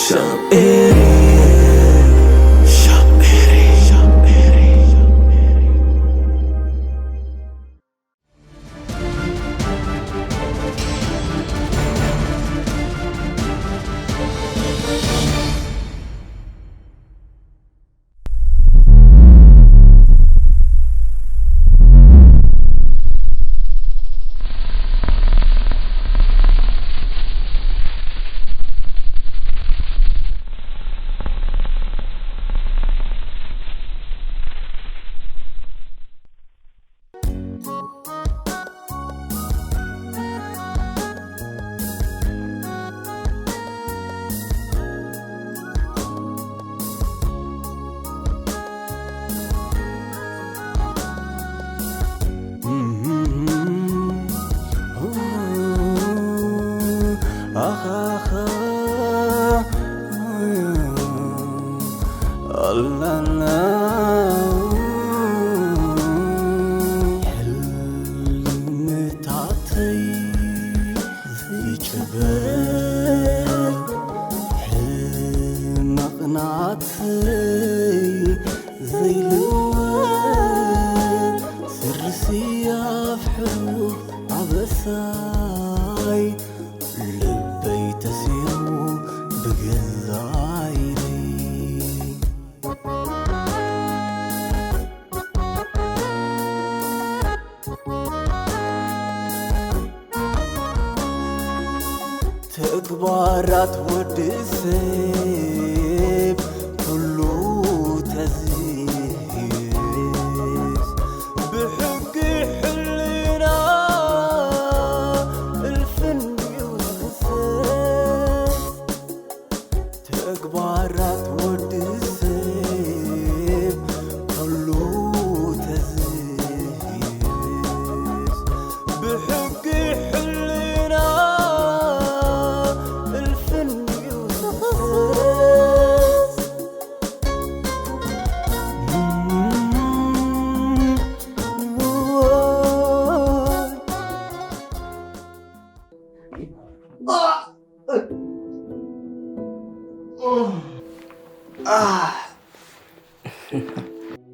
Sha'iri, sha'iri, sha'iri. ሕልምታተይ ዝጭበ ሕመቕናተይ ዘይልወ ስርሲ ኣፍሕሩ ኣበሳይ ልበይ ተሲሩ ብገዛይለይ ተግባራት ወዲ ሰብ ኩሉ ተዝህዝ ብሕጊ ሕልና እልፍን እዩ ዝኽሰስ። ተግባራት ወዲ ሰብ ኩሉ ተዝህዝ ብሕጊ ሕልና እልፍን እዩ ዝኽሰስ።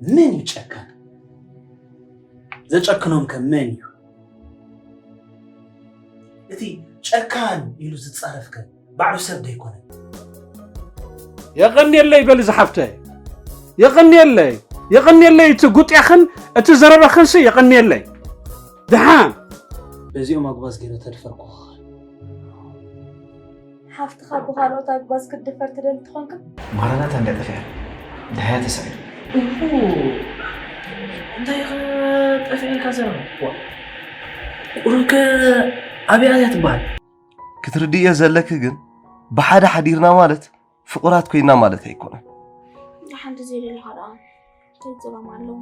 መን እዩ ጨካን? ዘጨክኖም ከ መን እዩ? እቲ ጨካን ኢሉ ዝጻረፍ ከ ባዕሉ ሰብ ዶ ኣይኮነን? የቐንየለይ በሊ ዝሓፍተይ፣ የቐንየለይ፣ የቐንየለይ፣ እቲ ጉጥያኽን እቲ ዘረባኽንሲ የቐንየለይ። ደሓን። በዚኦም ኣጉባዝ ገይረ ተድፈርኩኻ። ሓፍትኻ ብኻልኦት ኣጉባዝ ክትድፈር ትደሊ ትኾንካ? ማራናታ እንድያ ጠፊኣ፣ ደሃያ ተሳዒሩ። እሁ፣ እንታይ ኸ ጠፊኣ ኢልካ ዘረባ? ዋ፣ ቁሩብ ከ ኣብያ እያ ትበሃል። ክትርድእዮ ዘለኪ ግን፣ ብሓደ ሓዲርና ማለት ፍቑራት ኮይና ማለት ኣይኮነን። ደሓን እንተዘይደለኻ ደኣ እንታይ ጸገም ኣለዎ?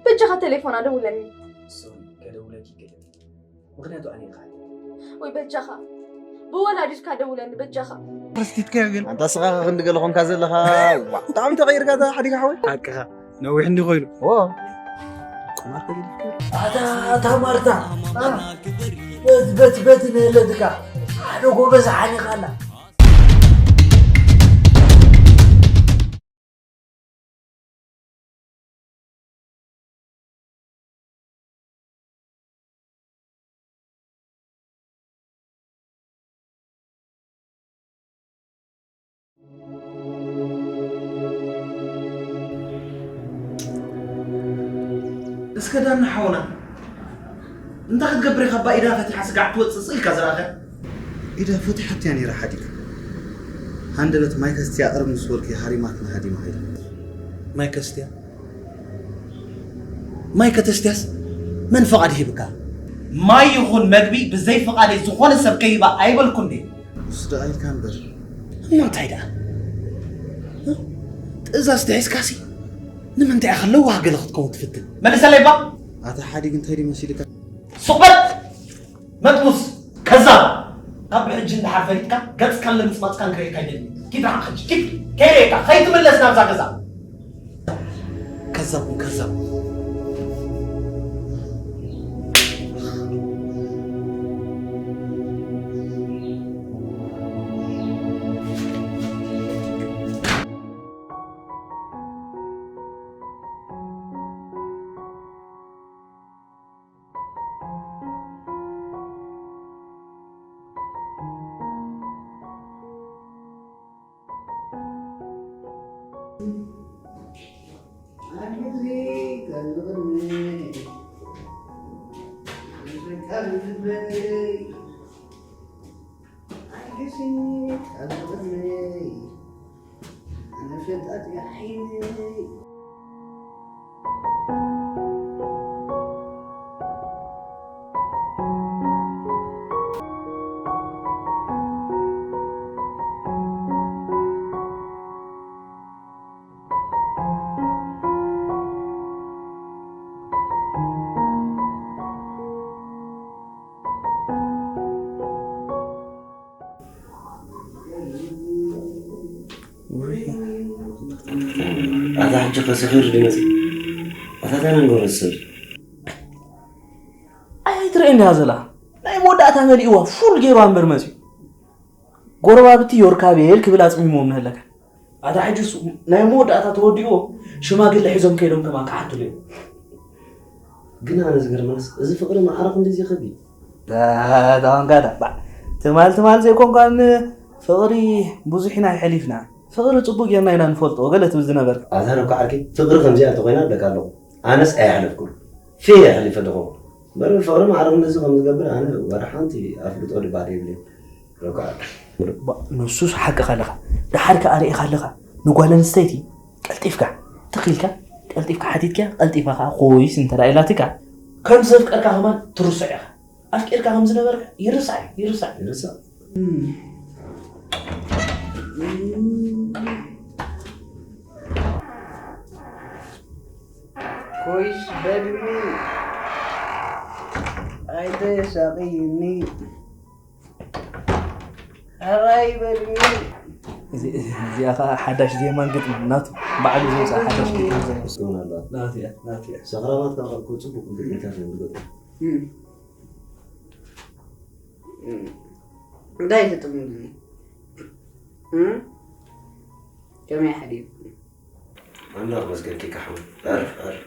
በጃኻ ቴሌፎና ደውለኒ። ሶሪ፣ ከደውለኪ ይገደል። ምኽንያቱ ኣነ ኢኻ። ወይ በጃኻ፣ ብወላዲትካ ደውለኒ በጃኻ። ረስቲትካዮ ግን። ኣንታ ስኻ ክንዲ ገለ ኾንካ ዘለኻ። ዋ፣ ብጣዕሚ ተቐይርካ እታ ሓዲጋ ሓወይ። ሓቅኻ፣ ነዊሕ እንዲ ኮይኑ። ዎ። ቁማር ተገዲፍካ። ኣታ፣ ኣታ ማርታ። አ፣ በቲ፣ በቲ፣ በቲ ንለድካ። ሓደ ጎበዝ ሓሊኻ ኣላ። እስከ ዳና ሓውና፣ እንታይ ክትገብር ኢኻ? እባ ኢዳ ፈቲሓ ስጋዕ ትወጽእ ስቕ ኢልካ ዝረኣኸ? ኢዳ ፈቲሓትያ ነይራ ሓዲግ። ሃንደበት ማይ ከስትያ እርም ምስ በልኩ ሃሪማትና ሃዲማ ኸይዳ። ማይ ከስትያ? ማይ ከተስትያስ መን ፍቓድ ሂብካ? ማይ ይኹን መግቢ ብዘይ ፍቓደይ ዝኾነ ሰብ ከይህባ ኣይበልኩን ድየ? ንሱ ደኣ ኢልካ እምበር። እሞ እንታይ ደኣ? እ? ትእዛዝ ተሒዝካሲ ንምንታይ ኢኻ ለዋህ ገለ ክትከውን ትፍትን? መልሰለይ እባ! ኣታ ሓዲግ እንታይ ድዩ መሲልካ? ሱቕ በል! መጥሙስ! ከዛብ! ካብ ሕጂ እንድሓር ፈሊጥካ ገጽካን ለምጽማጽካን ክርእየካ ኣይደልን። ኪድ ንዓኻ ሕጂ ኪድ። ከይርእየካ ከይትምለስ ናብዛ ገዛ። ከዛብ ከዛብ። ኣታ ሕጂ ከስኺሩ ድመጽእ ኣታ ታናን ጎበዝ ሰብ። ኣይ ኣይትርእን ድያ ዘላ ናይ መወዳእታ መሊእዋ ፉል ገይርዋ እምበር መጺኡ። ጎረባብቲ ዮርካቤል ክብል ኣጽሚምዎ ምህለካ። ኣታ ሕጂ እሱ ናይ መወዳእታ ተወዲእዎ ሽማግለ ሒዞም ከይዶም ከማን ክሓትሉ እዮም። ግን ኣነ ዝገርመንስ እዚ ፍቕሪ ማዕረ ክንድዚ ይኸብድ። ተዋንጋዳ ትማል ትማል ዘይኮንኳን ፍቕሪ ብዙሕ ኢና ይሐሊፍና። ፍቕሪ ጽቡቅ ጌርና ኢና ንፈልጦ ገለ ትብል ዝነበርካ። ኣታ ነኳ ዓርኪ ፍቕሪ ከምዚኣ እንተኾይና ኣለካ ኣለኹ ኣነስ ኣይሓለፍኩን። ፌ የሕሊፈ ኣለኹ። እምበር ፍቕሪ ማዕረ ክንድዚ ከም ዝገብር ኣነ ወላ ሓንቲ ኣፍልጦ ድባል የብለይን። ረኳዕ። ንሱስ ሓቅኻ ኣለኻ። ደሓር ከኣ ርኢኻ ኣለኻ። ንጓል ኣንስተይቲ ቀልጢፍካ ትኺልካ ቀልጢፍካ ሓቲትካ ቀልጢፋ ከኣ ኮይስ እንተ ደኣ ኢላትካ ከም ዘፍቀርካ ከማን ትርስዕ ኢኻ። ኣፍቂርካ ከም ዝነበርካ ይርሳዕ እዩ፣ ይርሳዕ። ይርሳዕ። ኮይስ በልኒ ኣይተሳቕይኒ። ሕራይ በልኒ። እዚ- እዚኣ ኸዓ ሓዳሽ ዜማን ግጥምን ናቱ ባዕሉ ዘውፅኣ ሓዳሽ ግጥምን ዜማ። ምስጋና ኣላ። ናቱ እያ፣ ናቱ እያ። ሰኽራማት ካብ ጽቡቕ ግጥምታት እዮም ዝገጥሙ። እም። እም። እንታይ ትጥምኒ? እም? ከመይ ሓዲርኩም? ኣምላኽ መስገን ኪካ ሓው። ኣርፍ ኣርፍ።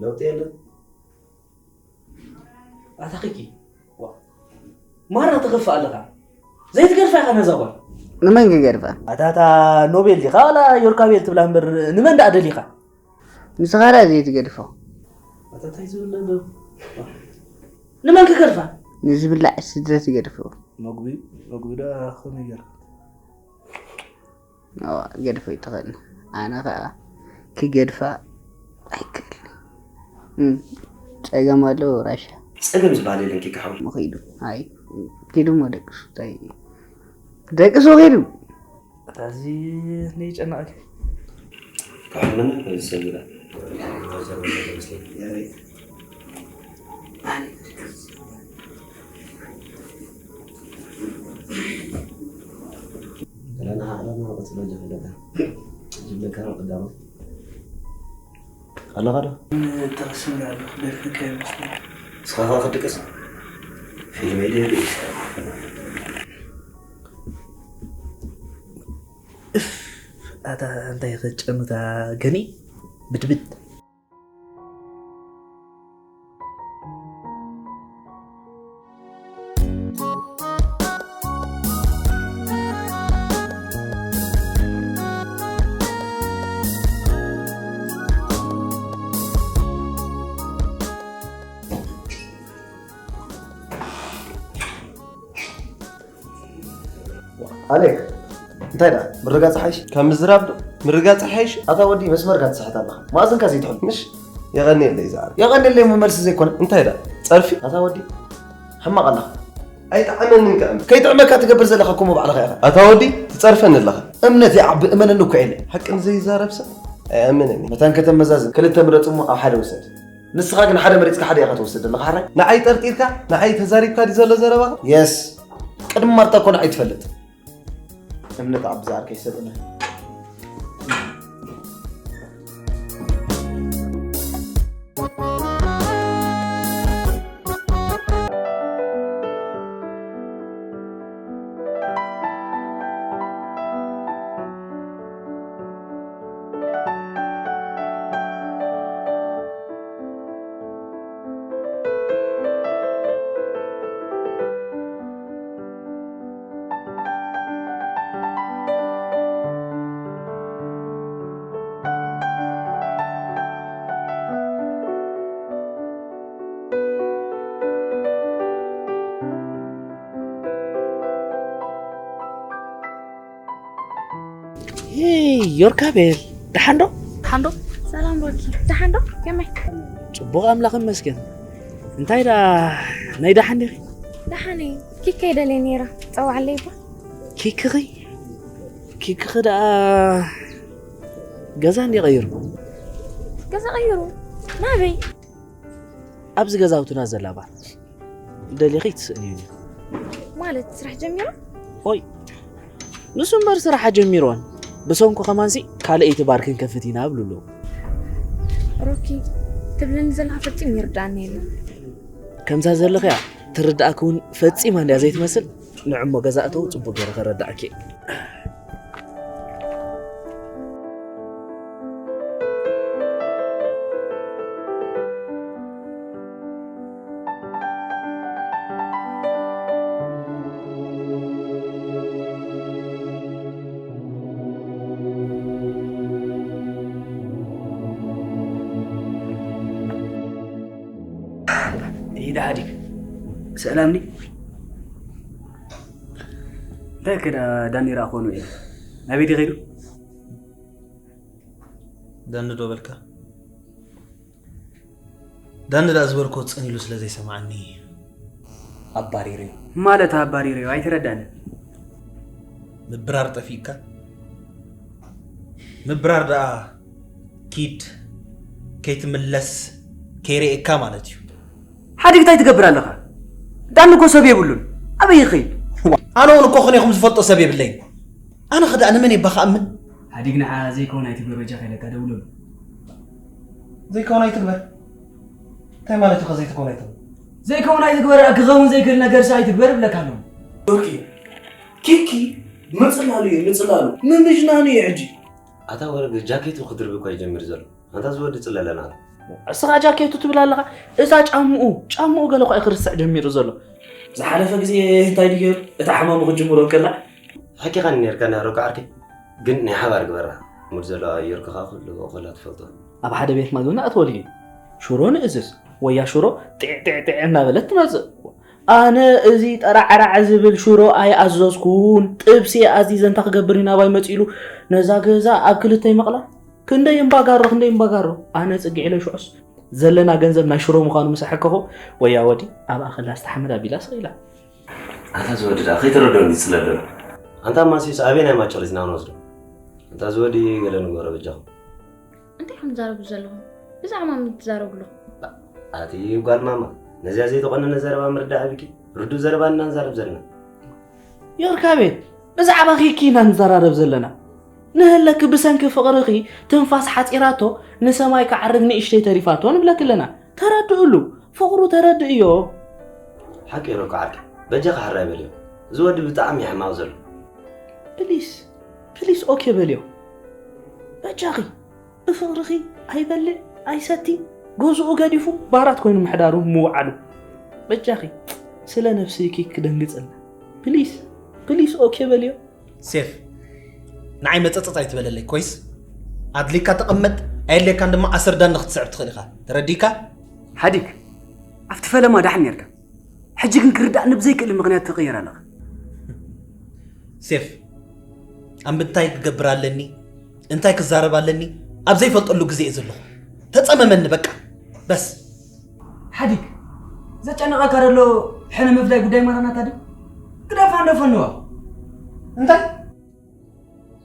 ለውጥ የለን። ኣታ ኪኪ፣ ዋ፣ ማራ ትኸፍእ ኣለኻ። ዘይትገድፋ ኢኻ ነዛ ጓል። ንመን ክገድፋ? ኣታ እታ ኖቤል ዲኻ ዋላ ዮርካቤል ትብላ እምበር ንመን ደኣ ደሊኻ? ንስኻ ደኣ ዘይትገድፎ። ኣታ እንታይ ዝብል ኣሎ? ንመን ክገድፋ? ንዝብላዕ ስድረት ይገድፎ። መግቢ፣ መግቢ ደኣ ከመይ ገይርካ? ኣዋ፣ ገድፎ ይትኽእል። ኣነ ኸዓ ክገድፋ ኣይክእል። እም፣ ጸገም ኣለዎ ራሻ። ጸገም ዝበሃል የለን ኪካ ሓው። መኺዱ። ኣይ፣ ኪዱ እሞ ደቅሱ። እንታይ? ደቅሱ ኺዱ። እታ እዚ ነይጨነቐኪ። ካብ መን ሰብ ይላል? ገለና ዓለምና ወጽሎ ጀመረታ። ዝብለካ ነው ቀዳማት። ኣለኻ ዶ? ተቐሲምና ኣሎ፣ ክደርፈካ ይመስለኒ። ንስኻ ኸኣ ክትድቅስ? ፊልም ኢለ ይብል። እፍ፣ ኣታ እንታይ ኸጨምታ ገኒ? ብድብድ። ኣሌክ፣ እንታይ ደኣ? ምርጋጽ ሓይሽ? ካብ ምዝራብ ዶ? ምርጋጽ ሓይሽ? ኣታ ወዲ፣ መስመርካ ትስሕት ኣለኻ። መኣዝንካ ዘይትሕሉ። ምሽ? የቐንየለይ ዝዓርከይ። የቐንየለይ እሞ መልሲ ዘይኮነ። እንታይ ደኣ? ጸርፊ? ኣታ ወዲ፣ ሕማቕ ኣለኻ። ኣይጥዓመንን ከኣ እምበር። ከይጥዕመካ ትገብር ዘለኻ እኮ እሞ ባዕልኻ ኢኻ። ኣታ ወዲ፣ ትጸርፈኒ ኣለኻ። እምነት ይዓቢ፣ እመነኒ እኮ ኢለ። ሓቂ ንዘይዛረብ ሰብ ኣይኣምንን እዩ። መታን ከተመዛዝን፣ ክልተ ምረጽ እሞ ኣብ ሓደ ውሰድ። ንስኻ ግን ሓደ መሪጽካ ሓደ ኢኻ ትወስድ ዘለኻ፣ ሕራይ? ንዓይ ጠርጢርካ፣ ንዓይ ተዛሪብካ ድዩ ዘሎ ዘረባኻ? የስ። ቅድሚ ማርታ እኮ ንዓይ ትፈልጥ። እምነት ኣብ ዝኣርከይ ሰብእና። ሄይ ዮርካቤል፣ ደሓን ዶ? ደሓን ዶ? ሰላም ሮኪ፣ ደሓን ዶ? ከመይ? ጽቡቕ ኣምላኽ ይመስገን። እንታይ ደኣ ናይ ደሓን ዲኺ? ደሓን እየ። ኪከ ይደልየ ነይረ። ጸዋዕለይ እባ። ኪክኺ? ኪክኺ ደኣ ገዛ እንዲ ቀይሩ? ገዛ ቀይሩ? ናበይ? ኣብዚ ገዛውትና ዘላ ባር። ደሊኺ ትስእንዩ። ማለት ስራሕ ጀሚራ? ኦይ፣ ንሱ እምበር ስራሕ ኣጀሚርዋን። ብሰንኩ ከማንሲ ካልኣይቲ ባር ክንከፍት ኢና ኣብሉ ኣለዉ። ሮኪ፣ ትብለኒ ዘለኻ ፈጺሙ ይርድኣኒ የለን። ከምዛ ዘለኽያ ትርድኣኪ እውን ፈጺማ እንድያ ዘይትመስል። ንዕሞ ገዛ እተው ጽቡቕ ገይረ ከረድኣኪ እየ። ኢዳ ሓዲግ ሰላም ዲ እንታይ ከዳ ዳኒ ረኣኾኑ እየ ናበይ ዲ ከይዱ? ዳኒ ዶ በልካ? ዳኒ ደኣ ዝበልኮ ጽን ኢሉ ስለ ዘይሰምዓኒ ኣባሪሩ እዩ። ማለት ኣባሪሩ እዩ ኣይተረዳንን። ምብራር ጠፊእካ? ምብራር ደኣ ኪድ ከይትምለስ ከይርእየካ ማለት እዩ። ሓዲግ እንታይ ትገብር ኣለኻ? ዳኒ እኮ ሰብ የብሉን። ኣበይ ይኸይድ? ኣነ እውን እኮ ኾነ ኢኹም ዝፈልጦ ሰብ የብለይን። ኣነ ኸ ደኣ ንመን እባ ክኣምን? ሓዲግ ንዓ ዘይከውን ኣይትግበር በጃኻ ኢለካ ደውለሉ። ዘይከውን ኣይትግበር? እንታይ ማለት እዩ ኸ ዘይትከውን ኣይትግበር? ዘይከውን ኣይትግበር፣ ክኸውን ዘይክእል ነገርሲ ኣይትግበር እብለካ ኣለኹ። ኦኬ። ኪኪ ምጽላሉ እዩ፣ ምጽላሉ። ምምጅናኑ እዩ ሕጂ። ኣታ ወረደ ጃኬቱ ክድርብ እኳ ይጀምር ዘሎ። ኣንታ ዝወዲ ጽለለና። እስኻ ጃኬቱ ትብል ኣለኻ? እዛ ጫምኡ፣ ጫምኡ ገለ እኳ እዩ ክርስዕ ጀሚሩ ዘሎ። ዝሓለፈ ግዜ እንታይ ድዩ ገይሩ? እታ ሕማሙ ክጅምሮ እንከላ? ሓቂኻኒ ነርካ ናሮካ ዓርከይ። ግን ናይ ሓባር ግበራ። ሙድ ዘለዋ ኣየርካ ኸኣ ኩሉ ኮላ ትፈልጦ። ኣብ ሓደ ቤት መግቢ ንኣትወሉ እዩ። ሽሮ ንእዝዝ። ወያ ሽሮ ጢዕ ጢዕ ጢዕ እናበለት ትመጽእ። ኣነ እዚ ጠራዕራዕ ዝብል ሽሮ ኣይኣዘዝኩን። ጥብሲ ኣዚዘ እንታይ ክገብር እዩ ናባይ መጺኡ ኢሉ ነዛ ገዛ ኣብ ክልተ ይመቕላ። ክንደይ እምባጋሮ፣ ክንደይ እምባጋሮ። ኣነ ጽግዕ ኢለ ሽዑስ ዘለና ገንዘብ ናይ ሽሮ ምዃኑ ምስ ኣሐከኹ፣ ወያ ወዲ ኣብኣ ከላ ዝተሓመድ ኣቢላ ስቕ ኢላ። ኣታ ዝወዲ ደኣ ከይተረድኦኒ ዝጽለል ዘሎ። ኣንታ ማሲዩስ ኣበይ ናይ ማቸሪስ ኢና ክንወስዶ? ኣንታ ዝወዲ ገለ ንግበሮ በጃኹም። እንታይ ኢኹም ትዛረቡ ዘለኹም? ብዛዕባ መን ትዛረቡ ኣለኹም? ኣቲ ጓል ማማ፣ ነዚኣ ዘይተቆነነ ዘረባ ምርዳእ ኣቢኪ፣ ርዱእ ዘረባ ኢና ንዛረብ ዘለና። ዮርካቤል፣ ብዛዕባ ኪኪ ኢና ንዘራረብ ዘለና። ንህለኪ ብሰንኪ ፍቕርኺ ትንፋስ ሓጺራቶ፣ ንሰማይ ክዓርግ ንእሽተይ ተሪፋቶ ንብለኪ ኣለና። ተረድእሉ፣ ፍቕሩ ተረድእዮ። ሓቂ ኢሉ እኮ ዓርከይ። በጃኻ ሕራይ በልዮ። እዚ ወዲ ብጣዕሚ እዩ ሕማቕ ዘሎ። ፕሊስ፣ ፕሊስ ኦኬ በልዮ። በጃኺ፣ ብፍቕርኺ ኣይበልዕ ኣይሰቲ፣ ገዝኡ ገዲፉ ባራት ኮይኑ ምሕዳሩ ምውዓሉ። በጃኺ፣ ስለ ነብስኪ ክደንግጽልና። ፕሊስ፣ ፕሊስ ኦኬ በልዮ። ሴፍ፣ ንዓይ መጸጸጽ ኣይትበለለይ ኮይስ? ኣድልየካ ተቐመጥ፣ ኣየድልየካን ድማ ኣሰር ዳኒ ክትስዕብ ትኽእል ኢኻ። ተረዲእካ? ሓዲግ፣ ኣብቲ ፈለማ ደሓን ኔርካ። ሕጂ ግን ክርዳእኒ ብዘይክእል ምኽንያት ትቕየር ኣለኻ። ሴፍ፣ ኣብ እንታይ ክገብር ኣለኒ፣ እንታይ ክዛረብ ኣለኒ ኣብ ዘይፈልጠሉ ግዜ እየ ዘለኹ። ተጸመመኒ በቃ። በስ። ሓዲግ፣ ዘጨንቐካ ዘሎ ሕነ ምፍዳይ ጉዳይ ማራናታ ድዩ? ግደፋ እንዶ ፈንዋ። እንታይ?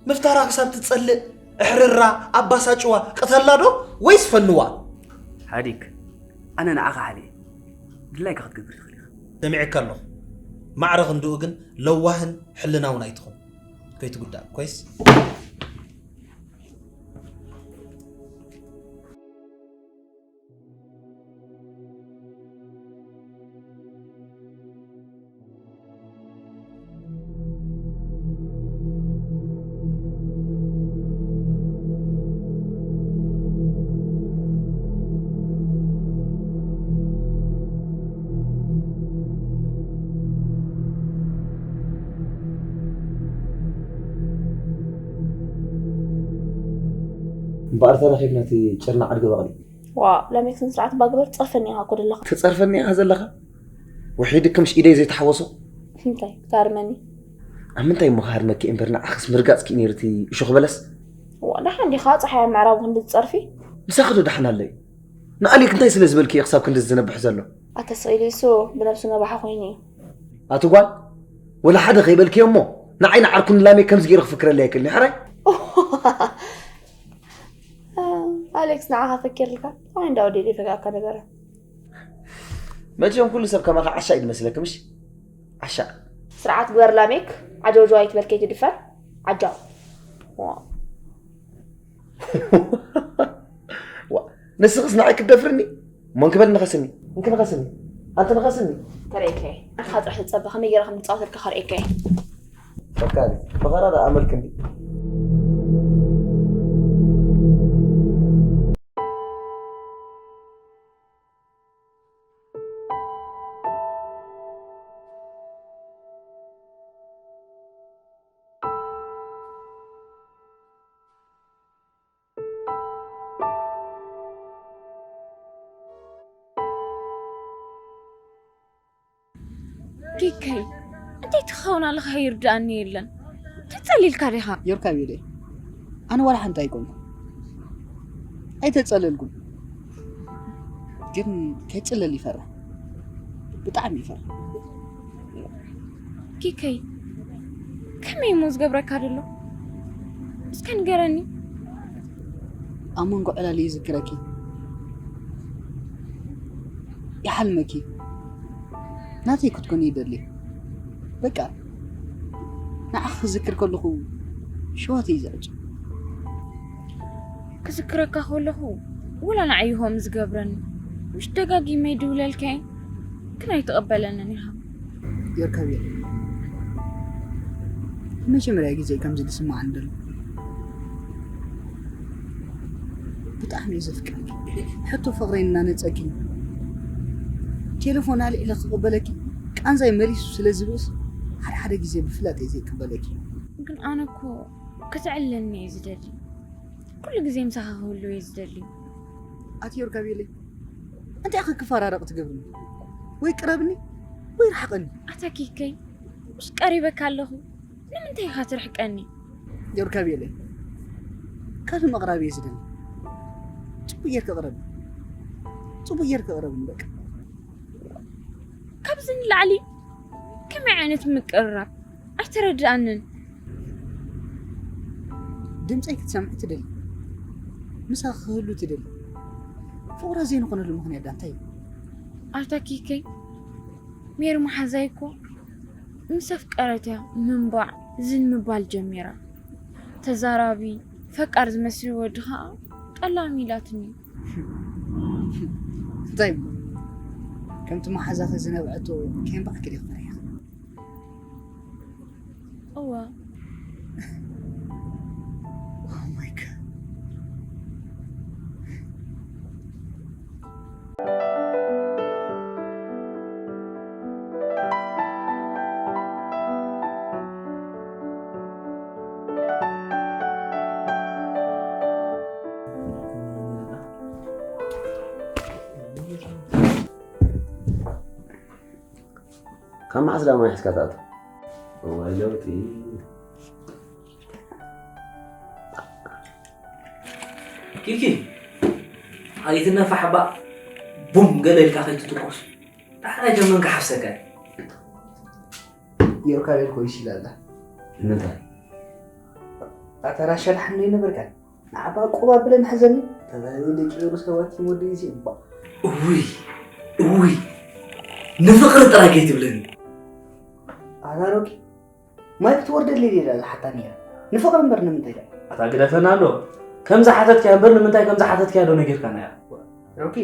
ምፍታራ ክሳብ ትጸልእ፣ እሕርራ፣ ኣባሳጭዋ፣ ቅተላ ዶ ወይስ ፈንዋ? ሓዲግ፣ ኣነ ንዓኻ ሓልየ። ድላይካ ክትገብር ትኽእል ኢኻ። ሰሚዐካ ኣለኹ። ማዕረ ክንድኡ ግን ለዋህን ሕልናውን ኣይትኹን። ከይትጉዳእ፣ ኮይስ? እምበኣር ተረኺብና እቲ ጭርና ዓድጊ በቕሊ። ዋ፣ ላሜክ ስነ ስርዓት እባ ግበር፣ ትጸርፈኒ ኢኻ እኮ ዘለኻ። ትጸርፈኒ ኢኻ ዘለኻ? ውሒድኪ ምሽ ኢደይ ዘይተሓወሶ? እንታይ፣ ክትሃርመኒ? ኣብ ምንታይ እሞ ክሃርመኪ እምበር፣ ንዓኽስ ምርጋጽኪ እዩ ነይሩ እቲ እሾኽ በለስ። ዋ፣ ደሓን ዲኻ? ጸሓይ ኣብ ምዕራቡ ክንዲ ትጸርፊ? ምሳኺ ዶ ደሓን ኣሎ እዩ? ንኣሌክ እንታይ ስለ ዝበልኪ እዩ ክሳብ ክንዲ ዝነብሕ ዘሎ? ኣታ ስቕ ኢሉ እሱ ብነብሱ ነባሓ ኮይኑ እዩ። ኣቲ ጓል፣ ወላ ሓደ ከይበልክዮ እሞ፣ ንዓይ ንዓርኩ ንላሜክ ከምዚ ገይሩ ክፍክረለይ ኣይክእልን እዩ፣ ሕራይ? ኣሌክስ ንዓኻ ፈኪርልካ፣ ኣይ እንዳው ደሊፈካካ ነበረ። መቸም ኩሉ ሰብ ከማኻ ዓሻ እዩ ዝመስለኪ፣ ምሽ? ዓሻ። ስርዓት ግበር ላሜክ፣ ዓጀውጀው ኣይትበል ከይትድፈር። ዓጃው። ዋ። ዋ። ንስኽስ ንዓይ ክትደፍርኒ? እሞ እንክበል ንኸስኒ። እንክ ንኸስኒ። ኣንቲ ንኸስኒ። ከርእየካ እየ። ንዓኻ ጥራሕ ተጸበ፣ ከመይ ገይረ ከም ዝጻወተልካ ከርእየካ እየ። ፈካሪ። ፈኸራ ደኣ ኣመልክ እንዲ። ኪከይ፣ እንታይ ትኸውን ኣለኻ ይርድኣኒ የለን። እንታይ ጸሊልካ ዲኻ? ዮርካቤለይ፣ ኣነ ዋላ ሓንቲ ኣይኮንኩ። ኣይተጸለልኩን። ግን ከይጽለል ይፈርሕ። ብጣዕሚ ይፈርሕ። ኪከይ፣ ከመይ እሞ ዝገብረካ ዘሎ? እስከ ንገረኒ። ኣብ መንጎ ዕላል ይዝክረኪ። ይሓልመኪ። ናተይ ክትኮኒ ይደሊ። በቃ፣ ንዓኺ ክዝክር ከለኹ ሸዋተይ ይዝዕጭ። ክዝክረካ ከለኹ፣ ወላ ንዓይ ይኾም ዝገብረኒ። ምሽ ደጋጊመ ይድውለልካ እየ፣ ግን ኣይትቕበለንን ኢኻ። ዮርካቤል፣ ንመጀመርያ ግዜ ከምዚ ዝስምዓኒ ዘሎ። ብጣዕሚ እየ ዘፍቅረኪ። ሕቶ ፍቕረይ እናነጸኪ፣ ቴሌፎን ኣልዒለ ክቕበለኪ ቃንዛይ መሊሱ ስለ ዝብእስ፣ ሓደ ሓደ ግዜ ብፍላጥ እየ ዘይቅበለኪ። ግን ኣነ እኮ ክትዕለኒ እየ ዝደሊ። ኩሉ ግዜ ምሳኻ ክህሉ እየ ዝደሊ። ኣቲ ዮርካቤለይ፣ እንታይ ኢኺ ክፈራረቕ ትገብርኒ? ወይ ቅረብኒ፣ ወይ ርሓቐኒ። ኣታ ኪከይ፣ ምስ ቀሪበካ ኣለኹ፣ ንምንታይ ኢኻ ትርሕቀኒ? ዮርካቤለይ፣ ካልእ ምቕራብ እየ ዝደሊ። ጽቡቕ ጌርካ ቅረብኒ። ጽቡቕ ጌርካ ቅረብኒ በቃ። ካብዚ ንላዕሊ ከመይ ዓይነት ምቅርራብ? ኣይተረድኣንን። ድምፀይ ክትሰምዕ ትደሊ፣ ምሳኺ ክህሉ ትደሊ። ፍቕራ ዘይንኾነሉ ምኽንያት ዳ እንታይ እዩ? ኣታ ኪከይ፣ ሜሪ መሓዛይ እኮ ምስ ኣፍቀረት እያ ምንባዕ ዝን ምባል ጀሚራ። ተዛራቢ፣ ፈቃር ዝመስል ወዲ ኸዓ ጠላሚ ኢላትኒ። እንታይ እሞ? ከምቲ መሓዛኺ ዝነብዐቶ ከየንባዕኪ ዲኺ ፈሪሕኺ? እወ። Oh my God. ካብ መዓስ ደኣ ማይ ሒዝካ ትኣቱ? እዋይ ለውጢ። ኪኪ፣ ኣይትነፋሕ እባ፣ ቡም ገለ ኢልካ ከይትትኮስ። ዳሕራይ ከመን ክሓፍሰካ እዩ። ዮርካቤል ኮይስ ኢላ ኣላ። ንምንታይ? ኣታ ራሻ ደሓን ዶ ኣይነበርካን? ንዓባ ቆብ ኣብለን ሓዘኒ። ተዛኒ ደቂ ኤሩ ሰባት ይሞዱ ግዜ እባ። እውይ፣ እውይ፣ ንፍቕሪ ጥራይ ከይትብለኒ። ኣታ ሮኪ፣ ማይ ክትወርደለይ ድያ ዝሓታ ነይራ? ንፍቕሪ እምበር ንምንታይ ድያ? ኣታ ግደፈና ኣሎ። ከም ዝሓተትካያ እምበር ንምንታይ ከም ዝሓተትካያ ዶ ነጊርካና እያ? ሮኪ፣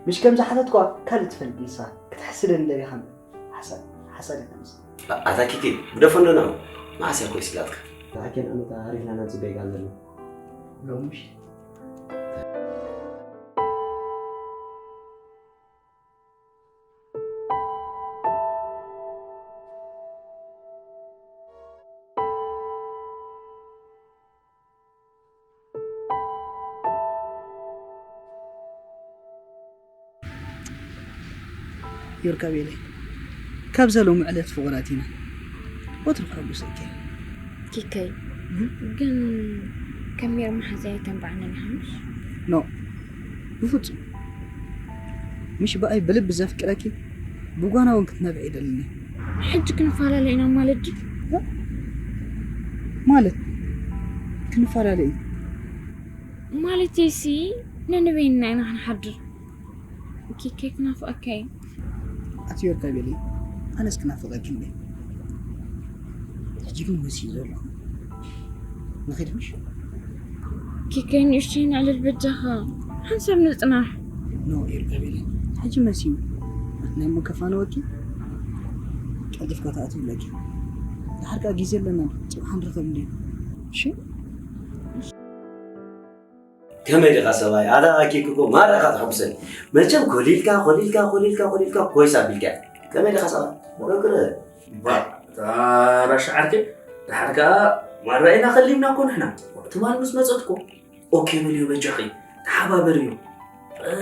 ምሽ ከም ዝሓተትኳ ካልእ ትፈልጥ ንሳ። ክትሕስደኒ ደሊኻ እምበር። ሓሳድ፣ ሓሳድ እያ ንሳ። ኣታ ኪኪ፣ ግደፎ እንዶ ንዑ። መዓስ እያ ኮይስ ኢላትካ? ንዓኪን ኣመታ ሃሪፍና ኢና ንጽበየካ ዘለና። ሎሚ ምሽ ዮርካቤለይ፣ ካብዛ ሎሚ ዕለት ፍቑራት ኢና። ወትሩ ከሐጉሰኪ እየ። ኪከይ፣ እም? ግን ከም ሜሪ መሓዛይ ኣይተንብዓንን ኢኻ ምሽ? ኖ፣ ብፍጹም። ምሽ ብኣይ ብልቢ ዘፍቅረኪ፣ ብጓና እውን ክትነብዒ ይደልኒ። ሕጂ ክንፈላለ ኢና ማለት ድዩ? ማለት? ክንፈላለ እዩ? ማለተይሲ፣ ነንበይንና ኢና ክንሓድር። ኪከይ ክናፍቐካ እየ። ኣቲ ዮርካቤለይ፣ ኣነስ ክናፍቐኪ እንዴ? ሕጂ ግን መሲሉ ዘሎ። ንኺድ ምሽ? ኪከይ ንእሽተይ ንዕልል በጃኻ። ሓንሳብ ንጽናሕ። ኖ፣ ዮርካቤለይ፣ ሕጂ መሲሉ። ናይ እሞ ከፋነወኪ? ቀልጢፍካ ተኣትዩ ኣለኪ። ድሓር ከኣ ግዜ ኣለና። ጽባሕ ንራኸብ እንዴ? እሺ? ከመይ ዲኻ ሰብኣይ? ኣታ ኣኪክ እኮ ማራ ኢኻ ተሐጉሰኒ። መቸም ኮሊልካ፣ ኮሊልካ፣ ኮሊልካ፣ ኮሊልካ ኮይስ ኣቢልካ። ከመይ ዲኻ ሰብኣይ? ፍቅር። ባ፣ እታ ራሻ ዓርከይ፣ ድሓር ከኣ ማራ ኢና ከሊምና እኮ ንሕና። ትማል ምስ መጸት እኮ፣ ኦኬ በልዮ በጃኺ፣ ተሓባበርዮ። እ፣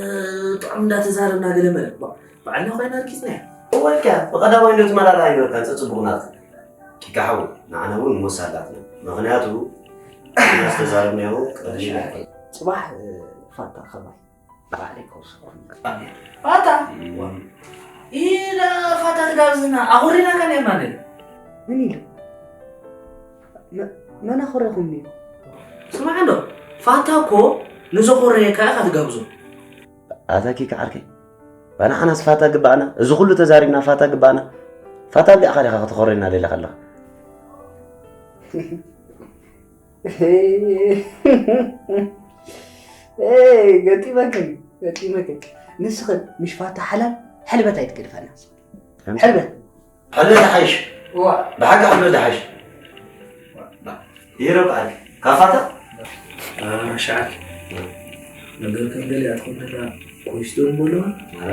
ጥዑም እንዳተዛረብና ገለ መለ። ባ፣ ባዕልና ኮይና ኣርኪስናያ። እወ ኢልካ፣ ብቐዳማይ እንዶ ትመላልኣ ኣይነበርካን፣ ጸጽቡቕ ናትካ። ኪካ ሓወይ፣ ንዓና እውን ንሞሳ ኣላትና። ምኽንያቱ፣ ንሕና ዝተዛረብናዮ ቀሊል ኣይኮነን። ጽባሕ፣ እ፣ ፋታ ከማይ ባዕለይ ከውስኾም። ፋታ? እም። ኢላ ፋታ ትጋብዝና፣ ኣኹሪናካ ነይርና ነይሩ። መን ኢሉ? መ-፣ መን ኣኾረኹምኒ? ስማዕ እንዶ፣ ፋታ እኮ ንዘኾረየካ ኢኻ ትጋብዞ። ኣታ ኪካ ዓርከይ፣ ባንዓናስ ፋታ ግባኣና፣ እዚ ኩሉ ተዛሪብና ፋታ ግባኣና። ፋታ ኣብሊዕኻ ዲኻ ክትኾረና ደሊኻ ኣለኻ? ኤይ፣ ገጢመክን፣ ገጢመክን። ንስኽን ምሽ ፋታ ሓላል ሕልበት ኣይትገድፈና። ከምዚ? ሕልበት። ሕልበት ይሓይሽ። እዋ። ብሓቂ ሕልበት ይሓይሽ። ይረብዓል። ካፋታ? አ፣ ሻዕክ። ነገር ከም ገለ ኣትኮን ነራ ኮይስቶን ቦሎ? ኧረ፣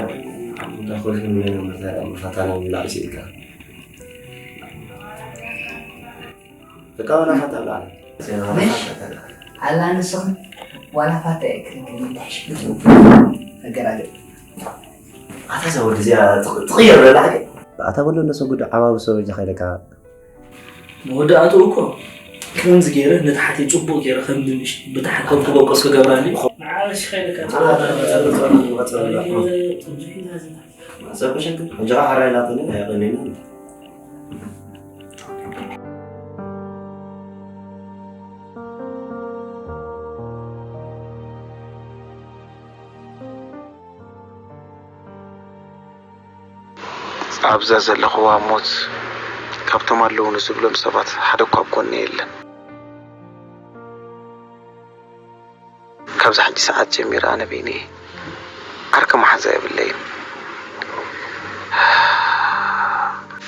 እንዳ ኮይስቶን ቦሎ መታራ መፋታና ምላዕ ሲልካ። በቃ ወላ ፋታ ብላ። ምሽ? ኣላ ንስኽን ዋላ ፋታ እየ ክልክል እንዳሕሽ። ተገራገር። ኣታ እዛ ወዲ እዚኣ ትቕ-፣ ትቕየር ዘላ ሓቂ። ኣታ በሎ እነሰ ጉድ ዓባቢ ሰው እጃ ከይለካ። መወዳእትኡ እኮ ከምዚ ገይረ ንታሕቲ ጽቡቕ ገይረ ከም ድንሽ ብታሕቲ ከም ክበቁስ ክገብራ እንዲ። ንዓበሽ ከይለካ። ማሰብ ከሸንክ እንጀራ ሓራይ ላተነ ያቀኔና። ኣብዛ ዘለኽዋ ሞት ካብቶም ኣለዉኒ ዝብሎም ሰባት ሓደ እኳ ኣብ ጎነይ የለን። ካብዛ ሕጂ ሰዓት ጀሚረ ኣነ በይነይ ዓርኪ መሓዛ የብለይን።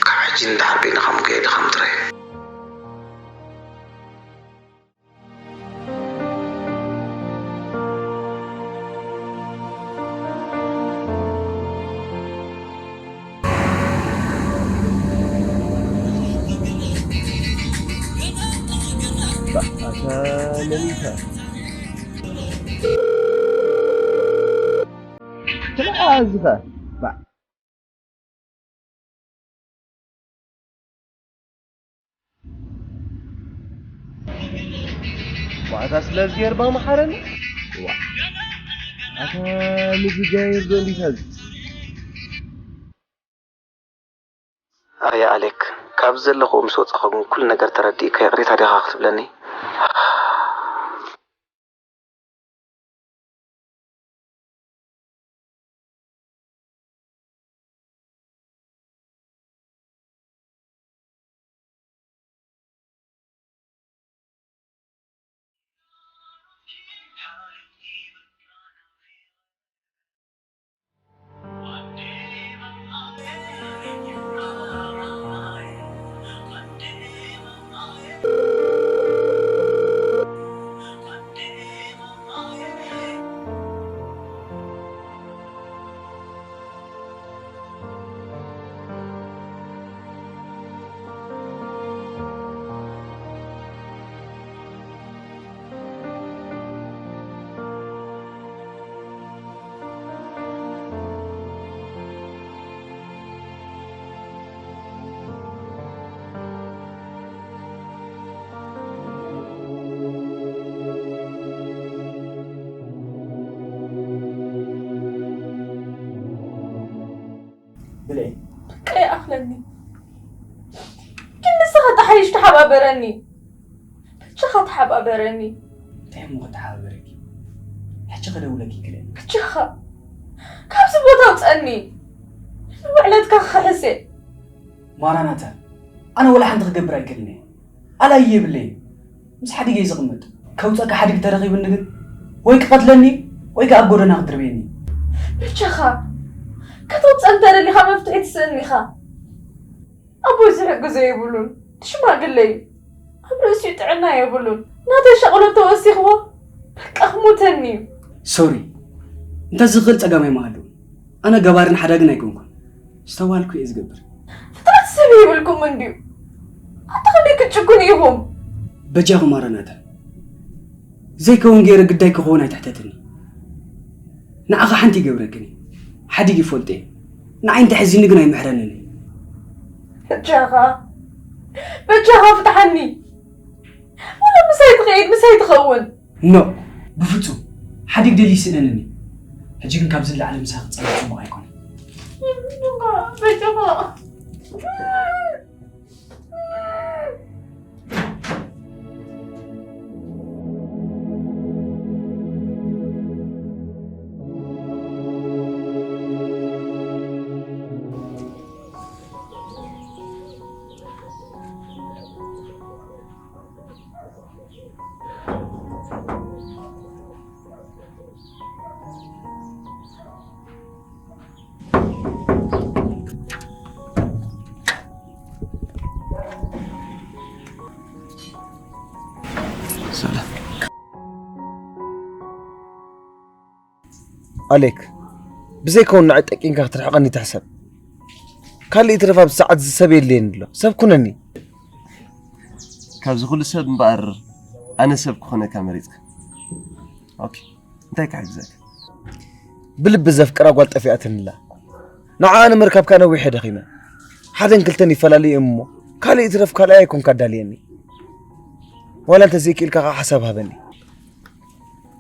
ካብ ሕጂ ንደሓር በይንኻ ምገየዲ ከም ትረይ። ዋዕታ ስለ ዝገርባ መሓረኒ። ዋ። ኣታ ምግጋየር ዶ እንዲታ እዚ? ኣያ ኣሌክ፣ ካብ ዘለኹ ምስ ወጻኹ ግን ኩሉ ነገር ተረዲእካ ይቕሬታ ዲኻ ክትብለኒ? ብለይ። በቃ ይኣኽለኒ። ግን ንስኻ ተሓይሽ ተሓባበረኒ። በጃኻ ተሓባበረኒ። እንታይ እሞ ክተሓባበረኪ? ሕጂ ክደውለኪ ክልእል። በጃኻ ካብዚ ቦታ ውፀኒ። ንውዕለትካ ክኽሕስ እየ። ማራናታ፣ ኣነ ወላ ሓንቲ ክገብር ኣይክእልን እየ። ኣላይ የብለይ። ምስ ሓዲገይ ዝቕመጥ። ከውፀካ ሓዲግ ተረኺብኒ ግን ወይ ክቐትለኒ ወይ ከኣ ኣብ ጎደና ክድርብየኒ። በጃኻ ክትውፀ እንተደሊኻ መፍትሒ ትስእን ኢኻ። ኣቦይ ዝሕግዞ የብሉን። ሽማግለ እዩ። ኣብ ርእሲኡ ጥዕና የብሉን። ናተይ ሻቕሎት ተወሲኽዎ በቃ ክሞተኒ እዩ። ሶሪ፣ እንተዝኽእል ጸገም ኣይምሃለውን። ኣነ ገባርን ሓዳግን ኣይኮንኩን። ዝተባልኩ እየ ዝገብር። ፍጥረት ሰብ ይብልኩም እንድዩ። ኣታ ክንደይ ክትጭክኑ ኢኹም? በጃኹም ኣረናታ። ዘይከውን ገይረ ግዳይ ክኸውን ኣይትሕተትኒ። ንዓኻ ሓንቲ ይገብረክን እየ። ሓዲግ ይፈልጦ እየ። ንዓይ እንተሕዚኒ ግን ኣይምሕረንን እየ። በጃኻ፣ በጃኻ ፍትሓኒ። ወላ ምሳይ ትኸይድ፣ ምሳይ ትኸውን። ኖ፣ ብፍጹም። ሓዲግ ደልዩ ይስእነንን እዩ። ሕጂ ግን ካብዚ ንላዕሊ ምሳኺ ክጸንሕ ጽቡቕ ኣይኮነን። በጃኻ። ሰላም። ኣሌክ፣ ብዘይከውን ንዓይ ጠቂምካ ክትርሕቐኒ ትሕሰብ። ካልእ ይትረፍ ኣብዚ ሰዓት እዚ ሰብ የድልየኒ ኣሎ። ሰብ ኩነኒ። ካብዚ ኩሉ ሰብ እምበኣር ኣነ ሰብ ክኾነካ መሪጽካ። ኦኬ፣ እንታይ ክሕግዘካ? ብልቢ ዘፍቅራ ጓል ጠፊኣትኒ ኣላ። ንዓኣ ንምርካብ ከኣ ነዊሕ እየ ደኺመ። ሓደን ክልተን ይፈላልዩ እዮም እሞ፣ ካልእ ይትረፍ ካልኣይ ኣይኮንካ ኣዳልየኒ። ዋላ እንተዘይክኢልካ ከኣ ሓሳብ ሃበኒ።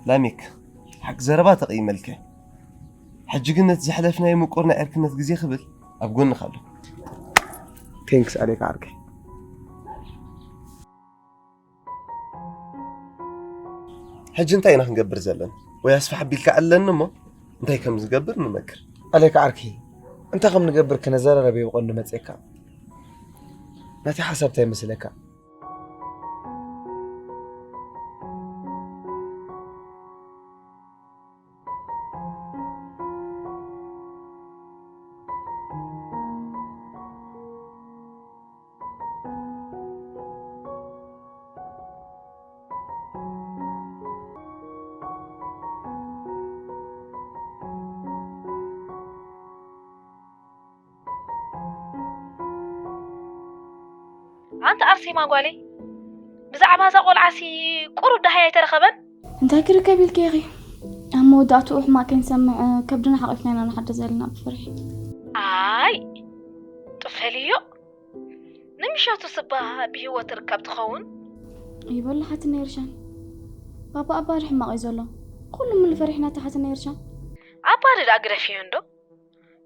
ላሜክ፣ ሓቂ ዘረባ ተቐይመልካ። ሕጂ ግን ነቲ ዘሕለፍናዮ ምቁር ናይ ዕርክነት ግዜ ክብል ኣብ ጎንኻ ኣለኹ። ቴንክስ ኣሌክ ዓርከይ። ሕጂ እንታይ ኢና ክንገብር ዘለና? ወይ ኣስፍሕ ኣቢልካ ዕለኒ እሞ እንታይ ከም ዝገብር ንመክር። ኣሌክ ዓርከይ፣ እንታይ ከም ንገብር ክነዘራረብ እየ ብቐንዱ መጺኤካ። ናተይ ሓሳብ እንታይ ይመስለካ? ኣንቲ ኣርሴማ ጓለይ፣ ብዛዕባ እዛ ቆልዓሲ ቁሩብ ደሃይ ኣይተረኸበን? እንታይ ክርከብ ኢልኪ ኢኺ? ኣብ መወዳእትኡ ሕማቕ ከይንሰምዕ ከብድና ሓቒፍና ኢና ንሓድር ዘለና ብፍርሒ። ኣይ፣ ጥፈልዮ። ንምሸቱ ስባ ብህይወት ትርከብ ትኸውን? ይበሎ ሓትነይ ርሻን። ባባ ኣባዲ ሕማቕ እዩ ዘሎ። ኩሉ ምሉ ፈሪሕና እታ ሓትነይ ርሻን። ኣባዲ ደኣ ግደፍዮ እንዶ።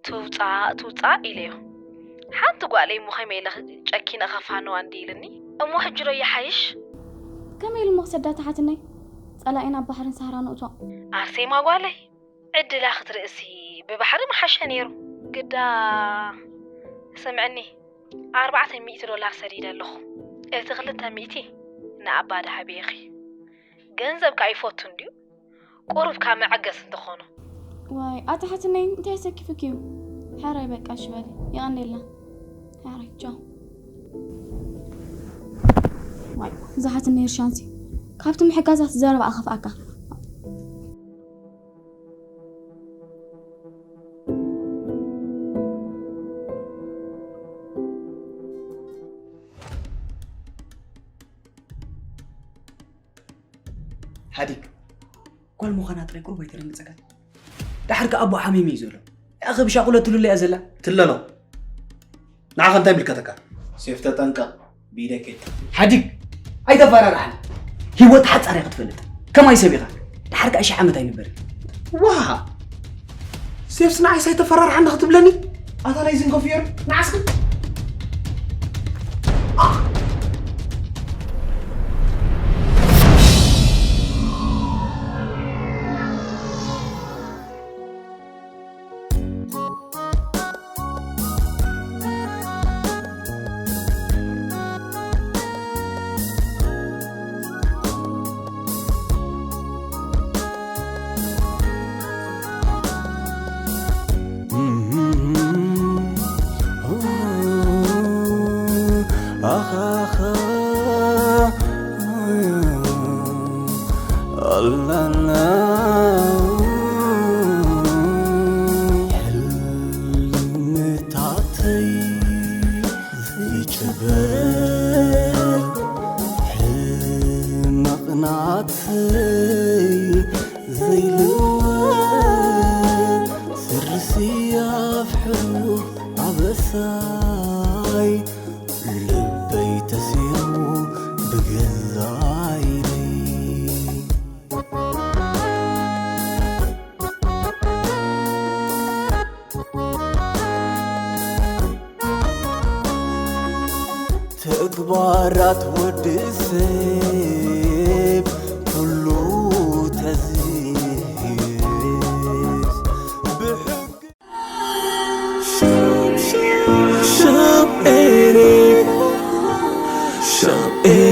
ትውጻእ ትውጻእ ኢለዮ። ሓንቲ ጓለይ እሞ ከመይ ኢለ ጨኪነ ከፋንዋ እንዲ ኢልኒ። እሞ ሕጂ ዶ ይሓይሽ? ከመይ ኢሉ እሞ ክሰዳ ተሓትነይ? ጸላኢና ኣብ ባሕርን ሳህራን እቶ። ኣርሴማ ጓለይ፣ ዕድላ ክትርእሲ ብባሕሪ ምሓሸ ነይሩ። ግዳ ስምዕኒ፣ ኣርባዕተ ሚእቲ ዶላር ሰዲደ ኣለኹ። እቲ ክልተ ሚእቲ ንኣባ ደሃብየኺ። ገንዘብ ከኣ ይፈቱ እንድዩ። ቁሩብ ካብ መዐገስ እንተኾኖ። ዋይ ኣታ ሓትነይ እንታይ ሰኪፍኪ እዩ? ሓራይ በቃ ሽበሊ ይቐንየልና። ሓራይ ቻው። ዋይ እዛ ሓትነይ ርሻንሲ ካብቲ ምሕጋዛት ዘረባ ኣኸፍኣካ። ሓዲግ ጓል ምዃና ጥራይ ቁሩብ ኣይተደንግጸካን? ደሓር ከኣ ኣቦ ሓሚሙ እዩ ዘሎ። ያኸ ብሻቑሎ ትልሎ እያ ዘላ። ትለሎ። ንዓኸ እንታይ ይምልከተካ? ሴፍ ተጠንቀቕ፣ ብኢደይ ከይትጠፍእ። ሓዲግ ኣይተፈራርሓኒ። ህይወት ሓጻር እያ ክትፈልጥ። ከማይ ሰብ ኢኻ። ደሓር ከኣ ሺሕ ዓመት ኣይንበርን። ዋ! ሴፍስ ንዓይስ ኣይተፈራርሓኒ ክትብለኒ? ኣታ ናይዚ ንከፍዮ ንዓስኪ። ሕልምታተይ ዝጭበጥ ሕመቕ ናተይ ዘይልወጥ ስርሲ ኣፍሕሩ ኣበሳይ ልበይ ተሲሩ ብገዛይ ተግባራት ወዲ ሰብ ኩሉ ተዝህስ ብሕጊ ሻብ ኤሪ ሻብ ኤሪ